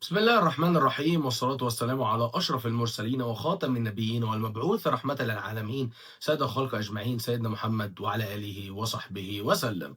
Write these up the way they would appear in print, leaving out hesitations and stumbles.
بسم الله الرحمن الرحيم، والصلاة والسلام على أشرف المرسلين وخاتم النبيين والمبعوث رحمة للعالمين، سيد الخلق أجمعين، سيدنا محمد وعلى آله وصحبه وسلم.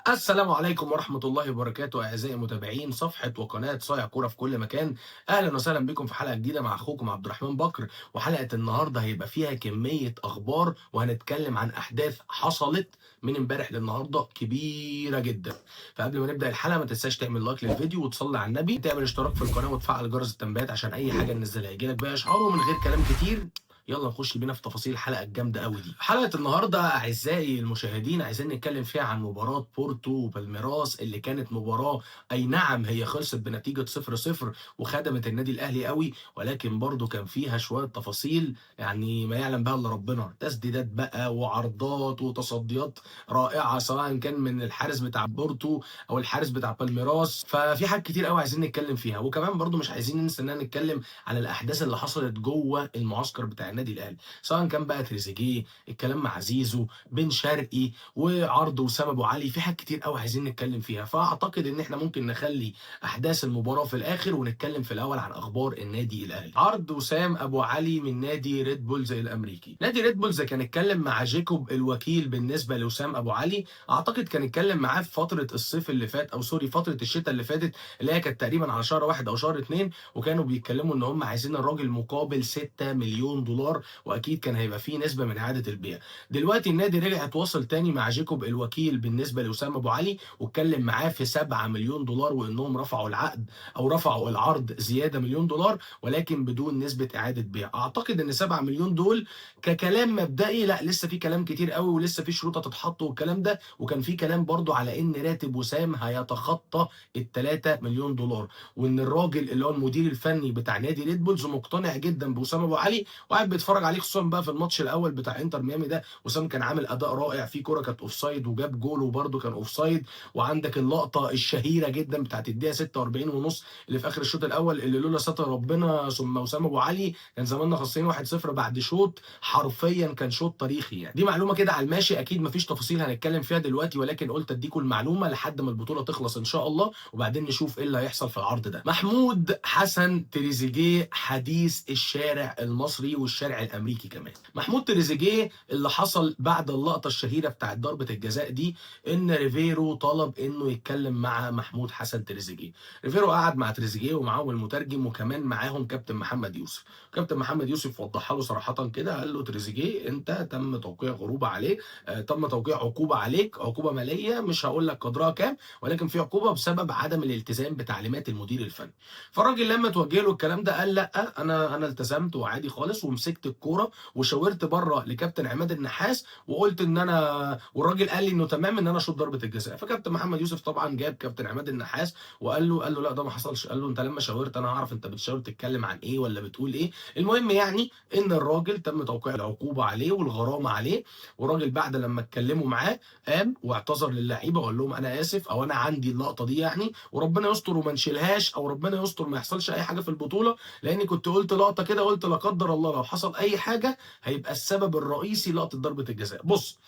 السلام عليكم ورحمة الله وبركاته أعزائي متابعين صفحة وقناة صايع كورة في كل مكان. أهلا وسهلا بكم في حلقة جديدة مع أخوكم عبد الرحمن بكر. وحلقة النهاردة هيبقى فيها كمية أخبار، وهنتكلم عن أحداث حصلت من امبارح للنهاردة كبيرة جدا. فقبل ما نبدأ الحلقة ما تنساش تعمل لايك للفيديو وتصلي على النبي، تعمل اشتراك في القناة وتفعل جرس التنبيهات عشان أي حاجة ننزلها يجيلك بقى إشعار. ومن غير كلام كتير يلا نخش بينا في تفاصيل الحلقة الجامدة قوي دي. حلقة النهارده اعزائي المشاهدين عايزين نتكلم فيها عن مباراة بورتو وبالميراس اللي كانت مباراة اي نعم هي خلصت بنتيجة 0-0 وخدمت النادي الاهلي قوي، ولكن برضو كان فيها شوية تفاصيل يعني ما يعلم بها الا ربنا. تسديدات بقى وعرضات وتصديات رائعة سواء كان من الحارس بتاع بورتو او الحارس بتاع بالميراس. ففي حاجات كتير قوي عايزين نتكلم فيها، وكمان برضو مش عايزين ننسى ان نتكلم على الاحداث اللي حصلت جوه المعسكر بتاع النادي الاهلي، سواء كان بقى تريزيجيه، الكلام مع زيزو، بن شرقي، وعرض وسام ابو علي. في حاجات كتير قوي عايزين نتكلم فيها، فاعتقد ان احنا ممكن نخلي احداث المباراة في الاخر ونتكلم في الاول عن اخبار النادي الاهلي. عرض وسام ابو علي من نادي ريد بولز الامريكي. نادي ريد بولز كان اتكلم مع جيكوب الوكيل بالنسبة لوسام ابو علي، اعتقد كان اتكلم معاه في فترة الصيف اللي فات او sorry فترة الشتاء اللي فاتت اللي هي كانت تقريبا على شهر 1 او شهر 2، وكانوا بيتكلموا ان هم عايزين الراجل مقابل 6 مليون دولار، واكيد كان هيبقى فيه نسبه من اعاده البيع. دلوقتي النادي رجع اتواصل تاني مع جيكوب الوكيل بالنسبة لوسام ابو علي واتكلم معاه في 7 مليون دولار، وانهم رفعوا العقد او رفعوا العرض زيادة مليون دولار ولكن بدون نسبه اعاده بيع. اعتقد ان 7 مليون دول ككلام مبدئي، لا لسه في كلام كتير قوي ولسه في شروط هتتحط والكلام ده. وكان في كلام برضو على ان راتب وسام هيتخطى ال 3 مليون دولار، وان الراجل اللي هو المدير الفني بتاع نادي ريد بولز مقتنع جدا بوسام ابو علي وقاعد بيتفرج عليه، خصوصا بقى في الماتش الاول بتاع انتر ميامي ده. وسام كان عامل اداء رائع في كورة كانت offside وجاب جول وبرده كان offside، وعندك اللقطة الشهيرة جدا بتاعت الدقيقة 46 ونص اللي في اخر الشوط الاول اللي لولا ستر ربنا ثم وسام ابو علي كان زماننا خسرانين 1-0 بعد شوط حرفيا كان شوط تاريخي. يعني دي معلومة كده على الماشي، اكيد مفيش تفاصيل هنتكلم فيها دلوقتي، ولكن قلت اديكم المعلومة لحد ما البطولة تخلص ان شاء الله وبعدين نشوف ايه اللي هيحصل في العرض ده. محمود حسن تريزيجيه حديث الشارع المصري والشارع الامريكي كمان. محمود تريزيجيه اللي حصل بعد اللقطة الشهيرة بتاعت ضربه الجزاء دي ان ريفيرو طلب انه يتكلم مع محمود حسن تريزيجيه. ريفيرو قعد مع تريزيجيه ومعاهم المترجم وكمان معاهم كابتن محمد يوسف. كابتن محمد يوسف وضحها له صراحة كده، قال له تريزيجيه انت تم توقيع غروبه عليك، تم توقيع عقوبه عليك، عقوبه ماليه مش هقول لك قدرها كام، ولكن في عقوبه بسبب عدم الالتزام بتعليمات المدير الفني. فالراجل لما توجه له الكلام ده قال لا انا التزمت وعادي خالص، ومسكت الكورة وشاورت بره لكابتن عماد النحاس وقلت ان انا، والراجل قال لي انه تمام ان انا اشوط ضربه الجزاء. فكابتن محمد يوسف طبعا جاب كابتن عماد النحاس وقال له لا ده ما حصلش، قال له انت لما شاورت انا هعرف انت بتشاور تتكلم عن ايه ولا بتقول ايه. المهم يعني ان الراجل تم توقيع العقوبة عليه والغرامه عليه، والراجل بعد لما اتكلموا معاه قام واعتذر للعيبة وقال لهم انا اسف او انا عندي اللقطة دي يعني، وربنا يستر وما نشيلهاش، او ربنا يستر ما يحصلش اي حاجة في البطولة، لاني كنت قلت لقطة كده، قلت لا قدر الله لو حصل اي حاجة هيبقى السبب الرئيسي لقطة ضربه الجزاء. بص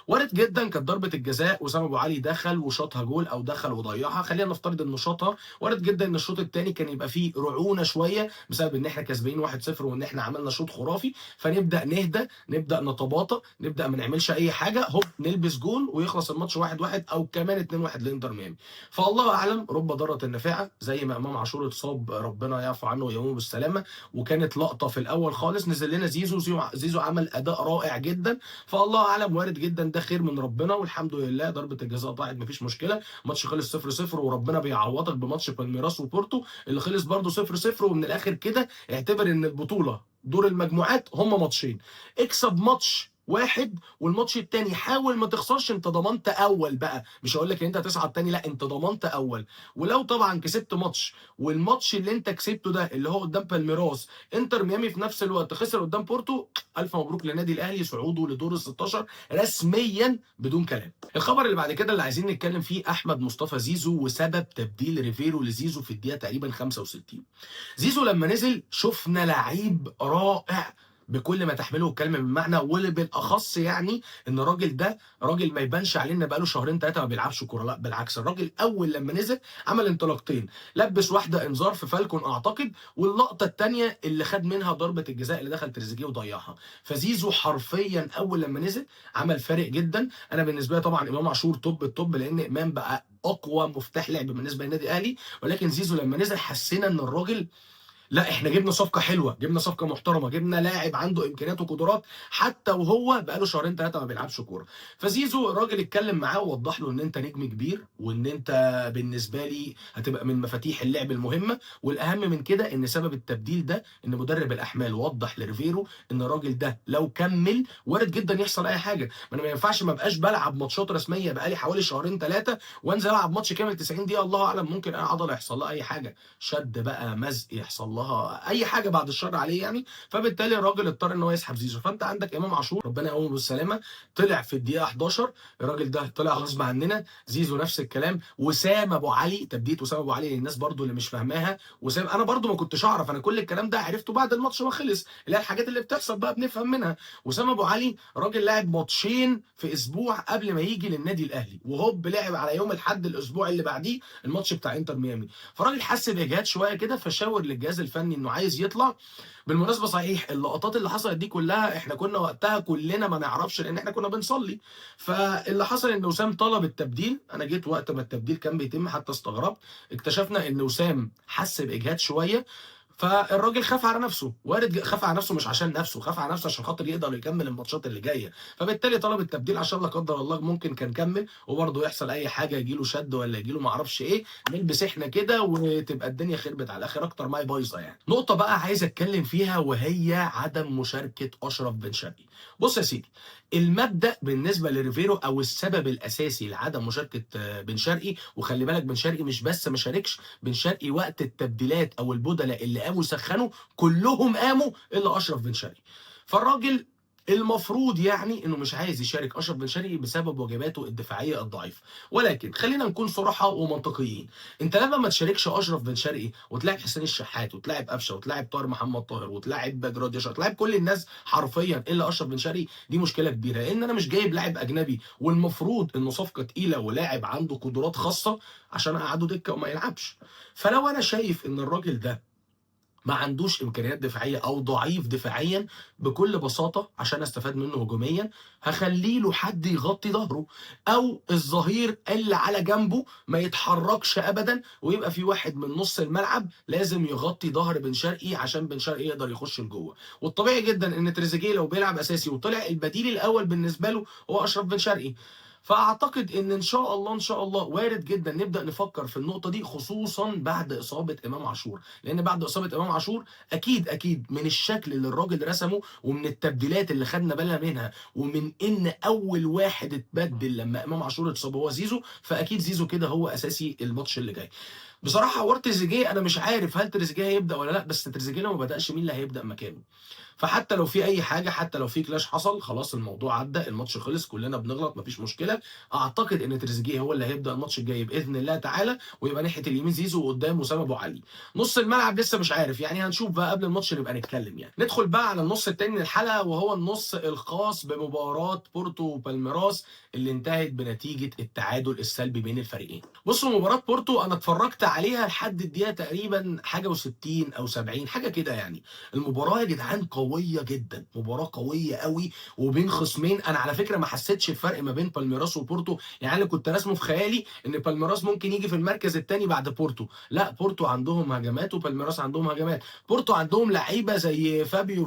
وارد جدا كانت ضربه الجزاء وسام ابو علي دخل وشاطها جول او دخل وضيعها، خلينا نفترض انه شاطها. وارد جدا ان الشوط الثاني كان يبقى فيه رعونة شوية بسبب ان احنا كسبانين 1-0 وان احنا عملنا شوط خرافي، فنبدا نهدى، نبدا نتباطأ، نبدا ما نعملش اي حاجة، هوب نلبس جول ويخلص الماتش 1-1 او كمان 2-1 لانتر ميامي. فالله اعلم، رب ضارة النافعة، زي ما امام عاشور اتصاب ربنا يعفو عنه ويقومه بالسلامة، وكانت لقطة في الاول خالص نزل لنا زيزو، زيزو عمل اداء رائع جدا، فالله اعلم وارد جدا ده خير من ربنا، والحمد لله ضربه الجزاء ضاعت مفيش مشكلة، ماتش خلص 0-0 وربنا بيعوضك بماتش بالميراس وبورتو اللي خلص برده 0-0. ومن الاخر كده اعتبر ان البطولة دور المجموعات هم ماتشين، اكسب ماتش واحد والماتش التاني حاول ما تخسرش، انت ضمنت اول بقى، مش هقول لك ان انت هتصعد تاني، لا انت ضمنت اول. ولو طبعا كسبت ماتش والماتش اللي انت كسبته ده اللي هو قدام بالميراس، انتر ميامي في نفس الوقت خسر قدام بورتو، الف مبروك للنادي الاهلي صعوده لدور ال 16 رسميا بدون كلام. الخبر اللي بعد كده اللي عايزين نتكلم فيه احمد مصطفى زيزو وسبب تبديل ريفيرو لزيزو في الدقيقة تقريبا 65. زيزو لما نزل شفنا لعيب رائع بكل ما تحمله الكلمة من معنى، واللي بالاخص يعني ان الراجل ده راجل ما يبانش عليه ان بقاله شهرين 3 ما بيلعبش كورة، لا بالعكس الراجل اول لما نزل عمل انطلاقتين، لبس واحدة انذار في فالكون اعتقد، واللقطه الثانية اللي خد منها ضربه الجزاء اللي دخل تريزيجيه وضيعها. فزيزو حرفيا اول لما نزل عمل فارق جدا. انا بالنسبة لي طبعا امام عاشور top ال top، لان امام بقى اقوى مفتاح لعب بالنسبة للنادي الاهلي، ولكن زيزو لما نزل حسينا ان الراجل لا احنا جبنا صفقة حلوة، جبنا صفقة محترمه، جبنا لاعب عنده امكانيات وقدرات حتى وهو بقاله شهرين 3 ما بيلعبش كورة. فزيزو الراجل اتكلم معاه ووضح له ان انت نجم كبير، وان انت بالنسبة لي هتبقى من مفاتيح اللعب المهمة، والاهم من كده ان سبب التبديل ده ان مدرب الاحمال وضح لريفيرو ان الراجل ده لو كمل وارد جدا يحصل اي حاجة. ما انا ما ينفعش ما بقاش بلعب ماتشات رسمية بقالي حوالي شهرين 3 وانزل العب ماتش كامل 90 دقيقة، الله اعلم ممكن اي عضلة يحصل لها اي حاجة، شد بقى، مزق، يحصل لها اي حاجة بعد الشر عليه يعني. فبالتالي الراجل اضطر ان هو يسحب زيزو. فانت عندك امام عاشور ربنا يقومه بالسلامة طلع في الدقيقة 11، الراجل ده طلع غصب عننا. زيزو نفس الكلام. وسام ابو علي، تبديت وسام ابو علي للناس برضو اللي مش فاهماها، وسام انا برضو ما كنتش اعرف، انا كل الكلام ده عرفته بعد الماتش ما خلص، اللي هي الحاجات اللي بتحصل بقى بنفهم منها. وسام ابو علي راجل لعب ماتشين في اسبوع قبل ما يجي للنادي الاهلي، وهوب لعب على يوم الاحد الاسبوع اللي بعديه الماتش بتاع انتر ميامي. فراجل حس باجهاد شوية كده، فشاور للجهاز الفني انه عايز يطلع. بالمناسبة صحيح اللقطات اللي حصلت دي كلها احنا كنا وقتها كلنا ما نعرفش لان احنا كنا بنصلي. فاللي حصل ان وسام طلب التبديل، انا جيت وقت ما التبديل كان بيتم حتى استغربت، اكتشفنا ان وسام حس باجهاد شوية، فالراجل خاف على نفسه، وارد خاف على نفسه مش عشان نفسه، خاف على نفسه عشان خاطر يقدر يكمل الماتشات اللي جاية، فبالتالي طلب التبديل عشان لا قدر الله ممكن كان كمل وبرضه يحصل اي حاجة، يجي له شد ولا يجي له ما اعرفش ايه، نلبس احنا كده وتبقى الدنيا خربت على الاخر اكتر ما هي بايظة يعني. نقطة بقى عايز اتكلم فيها وهي عدم مشاركة اشرف بن شرقي. بص يا سيدي، المبدا بالنسبة لريفيرو او السبب الاساسي لعدم مشاركة بن شرقي، وخلي بالك بن شرقي مش بس ما شاركش، بن شرقي وقت التبديلات او البدلاء اللي قاموا سخنوا كلهم قاموا الا اشرف بن شرقي. فالراجل المفروض يعني انه مش عايز يشارك اشرف بن شرقي بسبب واجباته الدفاعية الضعيفة، ولكن خلينا نكون صراحة ومنطقيين، انت لما ما تشاركش اشرف بن شرقي وتلاعب حسين الشحات وتلاعب قفشه وتلاعب طاهر محمد طاهر وتلاعب جراديشار وتلاعب كل الناس حرفيا الا اشرف بن شرقي، دي مشكلة كبيرة، لان انا مش جايب لاعب اجنبي والمفروض انه صفقة تقيلة ولاعب عنده قدرات خاصة عشان اقعده دكه وما يلعبش. فلو انا شايف ان الراجل ده ما عندوش امكانيات دفاعية او ضعيف دفاعيا، بكل بساطة عشان استفاد منه هجوميا هخلي له حد يغطي ظهره، او الظهير اللي على جنبه ما يتحركش ابدا، ويبقى في واحد من نص الملعب لازم يغطي ظهر بن شرقي عشان بن شرقي يقدر يخش لجوه. والطبيعي جدا ان تريزيجيه لو بيلعب اساسي وطلع البديل الاول بالنسبة له هو اشرف بن شرقي. فاعتقد ان شاء الله ان شاء الله وارد جدا نبدا نفكر في النقطة دي، خصوصا بعد اصابه امام عاشور، لان بعد اصابه امام عاشور اكيد اكيد من الشكل اللي الراجل رسمه ومن التبديلات اللي خدنا بالنا منها ومن ان اول واحد اتبدل لما امام عاشور اتصاب هو زيزو، فاكيد زيزو كده هو اساسي الماتش اللي جاي. بصراحة حوار تريزيجيه انا مش عارف هل تريزيجيه هيبدا ولا لا، بس تريزيجيه لو ما بداش مين اللي هيبدا مكانه؟ فحتى لو في اي حاجة، حتى لو في clash حصل، خلاص الموضوع عدى، الماتش خلص، كلنا بنغلط مفيش مشكلة. اعتقد ان تريزيجيه هو اللي هيبدا الماتش الجاي باذن الله تعالى، ويبقى ناحية اليمين زيزو وقدام وسام ابو علي. نص الملعب لسه مش عارف يعني، هنشوف بقى قبل الماتش نبقى نتكلم يعني. ندخل بقى على النص الثاني من الحلقة، وهو النص الخاص بمباراة بورتو وبالميراس اللي انتهت بنتيجة التعادل السلبي بين الفريقين. بصوا مباراة بورتو انا اتفرجت عليها لحد الدقيقة تقريبا حاجة و60 او 70 حاجة كده يعني. المباراة يا جدعان قوية جدا، مباراة قوية قوي وبين خصمين. انا على فكرة ما حسيتش بفرق ما بين بالميراس وبورتو، يعني انا كنت راسمه في خيالي ان بالميراس ممكن يجي في المركز الثاني بعد بورتو، لا بورتو عندهم هجمات وبالميراس عندهم هجمات. بورتو عندهم لعيبة زي فابيو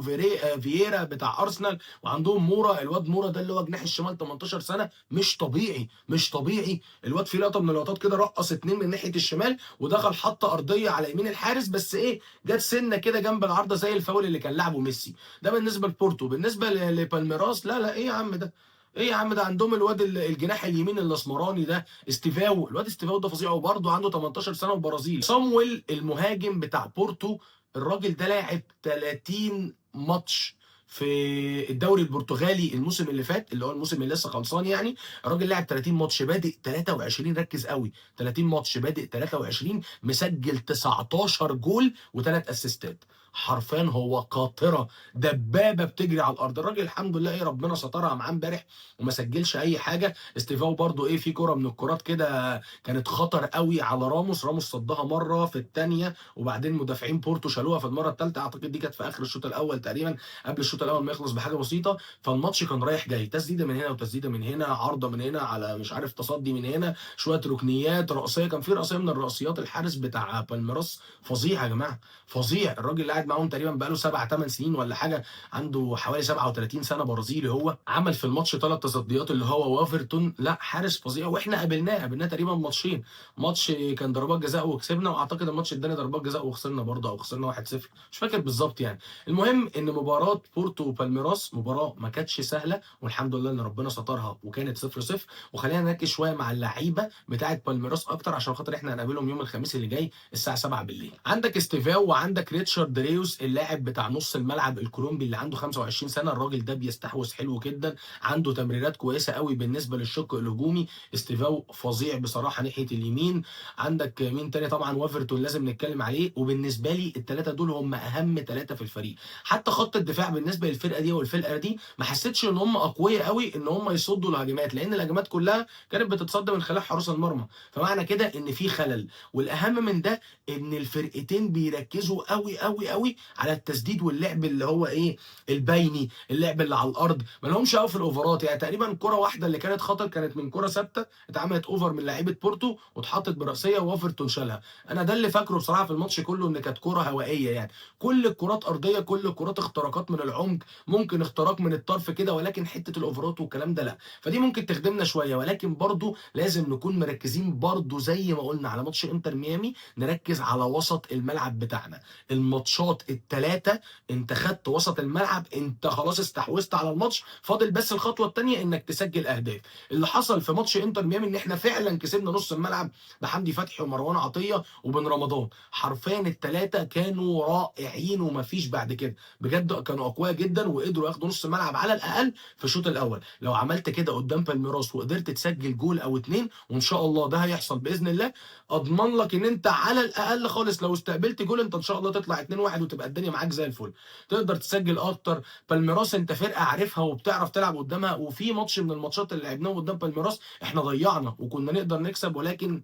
فييرا بتاع ارسنال، وعندهم مورا، الواد مورا ده اللي هو جناح الشمال 18 سنة، مش طبيعي مش طبيعي. الواد في لقطة من اللقطات كده رقص اتنين من ناحية الشمال ودخل حط ارضية على يمين الحارس، بس ايه جت سنة كده جنب العارضة زي الفاول اللي كان لعبه ميسي. ده بالنسبة لبورتو. بالنسبة لبالميراس لا لا ايه يا عم ده، ايه يا عم ده، عندهم الواد الجناح اليمين الاسمراني ده استيفاو، الواد استيفاو ده فظيع وبرده عنده 18 سنة وبرازيل. صامويل المهاجم بتاع بورتو، الراجل ده لاعب 30 ماتش في الدوري البرتغالي الموسم اللي فات، اللي هو الموسم اللي لسه خلصان يعني. الراجل لعب 30 ماتش بادئ 23، ركز قوي، 30 ماتش بادئ 23، مسجل 19 جول وثلاث اسيستات. حرفيا هو قاطره دبابة بتجري على الارض. الراجل الحمد لله ايه، ربنا سترها معاه امبارح وما سجلش اي حاجة. استيفاو برضو ايه، في كره من الكرات كده كانت خطر قوي على راموس، راموس صدها مرة في الثانية، وبعدين مدافعين بورتو شالوها في المرة الثالثة، اعتقد دي كانت في اخر الشوط الاول تقريبا، قبل الشوط الاول ما يخلص بحاجة بسيطة. فالماتش كان رايح جاي، تسديده من هنا وتسديده من هنا، عارضه من هنا، على مش عارف تصدي من هنا، شوية ركنيات، راسية، كان في راسية من الراسيات، الحارس بتاع بالميراس فظيع يا جماعة، فظيع. الراجل اللي قاعد معاهم تقريبا بقاله 7 8 سنين ولا حاجة، عنده حوالي 37 سنة، برازيلي هو، عمل في الماتش 3 تصديات اللي هو وافرتون. لا حارس فظيع، واحنا قابلناه تقريبا ماتشين، ماتش كان ضربات جزاء وكسبنا، واعتقد الماتش الثاني ضربات جزاء وخسرنا برضه، او خسرنا 1-0 مش فاكر بالظبط يعني. المهم ان مباراة بورتو وبالميراس مباراة ما كانتش سهلة، والحمد لله ان ربنا سترها وكانت 0-0. وخلينا نركز شوية مع اللعيبة بتاعه بالميراس اكتر، عشان خاطر احنا هنقابلهم يوم الخميس اللي جاي الساعة 7 بالليل. عندك استيفاو وعندك ريتشارد ريوس اللاعب بتاع نص الملعب الكولومبي اللي عنده 25 سنة، الراجل ده بيستحوذ حلو جدا، عنده تمريرات كويسة قوي بالنسبة للشق الهجومي. استيفاو فظيع بصراحة ناحية اليمين. عندك مين تاني؟ طبعا وافرتون لازم نتكلم عليه. وبالنسبة لي الثلاثة دول هم اهم ثلاثة في الفريق. حتى خط الدفاع بالنسبة للفرقة دي والفرقة دي ما حسيتش ان هم اقوياء قوي ان هم يصدوا الهجمات، لان الهجمات كلها كانت بتتصد من خلال حراس المرمى، فمعنى كده ان في خلل. والاهم من ده ان الفرقتين بيركزوا قوي قوي قوي على التسديد واللعب اللي هو ايه، البيني، اللعب اللي على الارض، ما لهمش قوي في الاوفرات. يعني تقريبا كره واحدة اللي كانت خطر كانت من كره ثابتة اتعملت over من لعيبة بورتو واتحطت براسيه ووافرتون شالها. انا ده اللي فاكره بصراحة في الماتش كله، ان كانت كره هوائية يعني، كل الكرات ارضية، كل الكرات اختراقات من العمق، ممكن اختراق من الطرف كده، ولكن حتة الاوفرات والكلام ده لا. فدي ممكن تخدمنا شوية، ولكن برضو لازم نكون مركزين برضو زي ما قلنا على ماتش انتر ميامي، نركز على وسط الملعب بتاعنا. الماتشات الثلاثة انت خدت وسط الملعب، انت خلاص استحوذت على الماتش، فاضل بس الخطوة الثانية انك تسجل اهداف. اللي حصل في ماتش انتر ميامي ان احنا فعلا كسبنا نص الملعب بحمدي فتحي ومروان عطية وبن رمضان، حرفيا الثلاثة كانوا رائعين ومفيش بعد كده، بجد كانوا اقوياء جدا وقدروا ياخدوا نص الملعب على الاقل في الشوط الاول. لو عملت كده قدام بالميراس وقدرت تسجل جول او اتنين، وان شاء الله ده هيحصل باذن الله، اضمن لك ان انت على الاقل خالص لو استقبلت جول انت ان شاء الله تطلع 2-1 وتبقى الدنيا معاك زي الفل، تقدر تسجل اكتر. بالميراس انت فرقه عارفها وبتعرف تلعب قدامها، وفي ماتش من الماتشات اللي لعبناه قدام بالميراس احنا ضيعنا وكنا نقدر نكسب، ولكن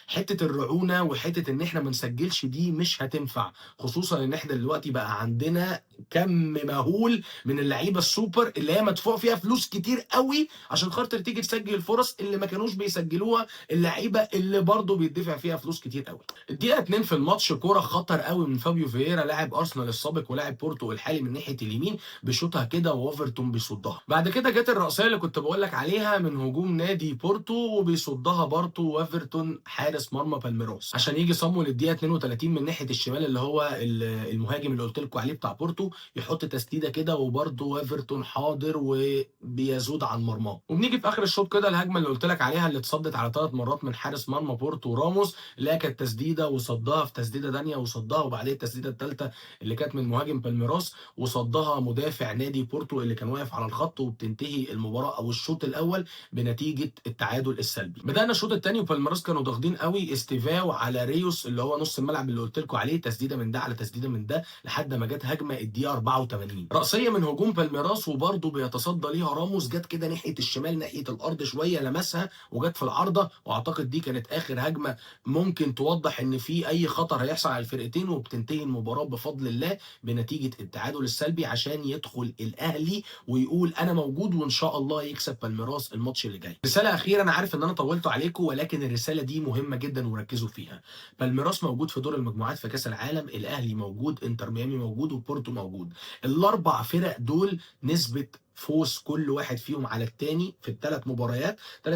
حتة الرعونه وحتة ان احنا ما نسجلش دي مش هتنفع، خصوصا ان احنا دلوقتي بقى عندنا كم مهول من اللعيبة السوبر اللي هي مدفوع فيها فلوس كتير قوي عشان خاطر تيجي تسجل الفرص اللي ما كانوش بيسجلوها اللعيبة اللي برضه بيدفع فيها فلوس كتير قوي. الدقيقة 2 في الماتش كورة خطر قوي من فابيو فييرا لاعب ارسنال السابق ولاعب بورتو الحالي من ناحية اليمين، بيشوطها كده ووفرتون بيصدها. بعد كده جت الرأسية اللي كنت بقول لك عليها من هجوم نادي بورتو وبيصدها بورتو ووفرتون حارس مرمى بالميراس، عشان يجي صامويل الدقيقة 32 من ناحية الشمال اللي هو المهاجم اللي قلت لكم عليه بتاع بورتو، يحط تسديده كده وبرده وافرتون حاضر وبيزود عن مرماه. وبنيجي في اخر الشوط كده الهجمة اللي قلت لك عليها اللي اتصدت على 3 مرات من حارس مرمى بورتو راموس، اللي هي كانت تسديده وصدها في تسديده ثانية وصدها، وبعدين التسديده الثالثة اللي كانت من مهاجم بالميراس وصدها مدافع نادي بورتو اللي كان واقف على الخط، وبتنتهي المباراة او الشوط الاول بنتيجة التعادل السلبي. بدانا الشوط الثاني وبالميراس كانوا ضاغطين قوي، استيفاو على ريوس اللي هو نص الملعب اللي قلت لكم عليه، تسديده من ده على تسديده من ده لحد ما جت هجمة الدقيقة 84 رأسية من هجوم بالميراس وبرضه بيتصدى ليها راموس، جت كده ناحية الشمال ناحية الارض شوية لمسها وجت في العارضة، واعتقد دي كانت اخر هجمة ممكن توضح ان في اي خطر هيحصل على الفرقتين، وبتنتهي المباراة بفضل الله بنتيجة التعادل السلبي عشان يدخل الاهلي ويقول انا موجود وان شاء الله يكسب بالميراس الماتش اللي جاي. رسالة اخيرة، انا عارف ان انا طولت عليكم ولكن الرسالة دي مهمة جدا وركزوا فيها. بالميراس موجود في دور المجموعات في كاس العالم، الاهلي موجود، انتر ميامي موجود، وبورتو موجود. الاربع فرق دول نسبه فوز كل واحد فيهم على التاني في الثلاث مباريات 30%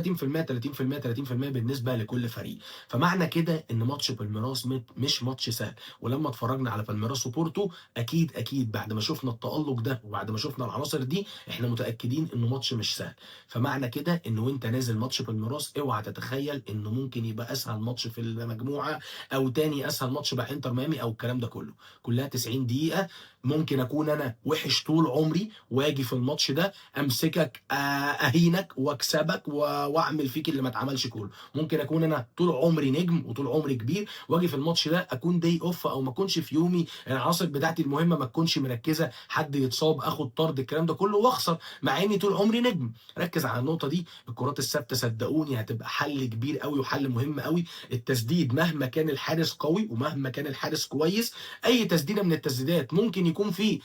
30% 30% بالنسبة لكل فريق. فمعنى كده ان ماتش بالميراس مش ماتش سهل. ولما اتفرجنا على بالميراس وبورتو اكيد اكيد بعد ما شفنا التألق ده وبعد ما شفنا العناصر دي احنا متأكدين انه ماتش مش سهل. فمعنى كده ان وانت نازل ماتش بالميراس اوعى تتخيل انه ممكن يبقى اسهل ماتش في المجموعة او تاني اسهل ماتش مع انتر ميامي او الكلام ده كله. كلها 90 دقيقة، ممكن اكون انا وحش طول عمري واجي في الماتش ده امسكك اهينك واكسبك واعمل فيك اللي ما اتعملش كله. ممكن اكون انا طول عمري نجم وطول عمري كبير واجي في الماتش ده اكون day off او ما اكونش في يومي، العناصر بتاعتي المهمة ما تكونش مركزه، حد يتصاب، اخد طرد، الكلام ده كله واخسر مع اني طول عمري نجم. ركز على النقطة دي. الكرات الثابتة صدقوني هتبقى حل كبير قوي وحل مهم قوي. التسديد مهما كان الحارس قوي ومهما كان الحارس كويس، اي تسديده من التسديدات ممكن يكون فيه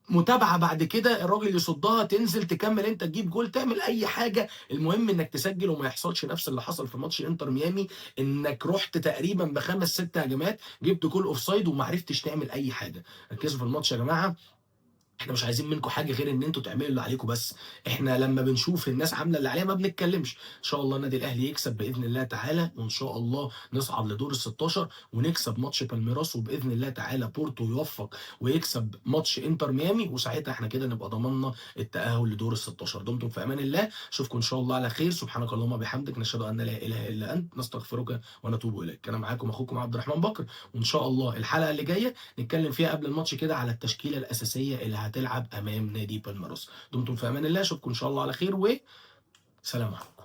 متابعه بعد كده الراجل يصدها، تنزل تكمل انت تجيب جول، تعمل اي حاجة، المهم انك تسجل وما يحصلش نفس اللي حصل في ماتش انتر ميامي، انك رحت تقريبا بخمس ست هجمات جبت جول offside وما عرفتش تعمل اي حاجة. ركزوا في الماتش يا جماعة، احنا مش عايزين منكم حاجة غير ان انتوا تعملوا اللي عليكم بس. احنا لما بنشوف الناس عامله اللي عليها ما بنتكلمش. ان شاء الله النادي الاهلي يكسب باذن الله تعالى، وان شاء الله نصعد لدور ال 16 ونكسب ماتش بالميراس، وباذن الله تعالى بورتو يوفق ويكسب ماتش انتر ميامي، وساعتها احنا كده نبقى ضمننا التاهل لدور ال 16. دمتم في امان الله، اشوفكم ان شاء الله على خير. سبحانك اللهم وبحمدك، نشهد ان لا اله الا انت، نستغفرك ونتوب اليك. انا معاكم اخوكم عبد الرحمن بكر، وان شاء الله الحلقة اللي جاية نتكلم فيها قبل الماتش كده على التشكيلة الاساسية اللي هتلعب امام نادي بالميراس. دمتم في امان الله، اشوفكم ان شاء الله على خير، و سلام عليكم.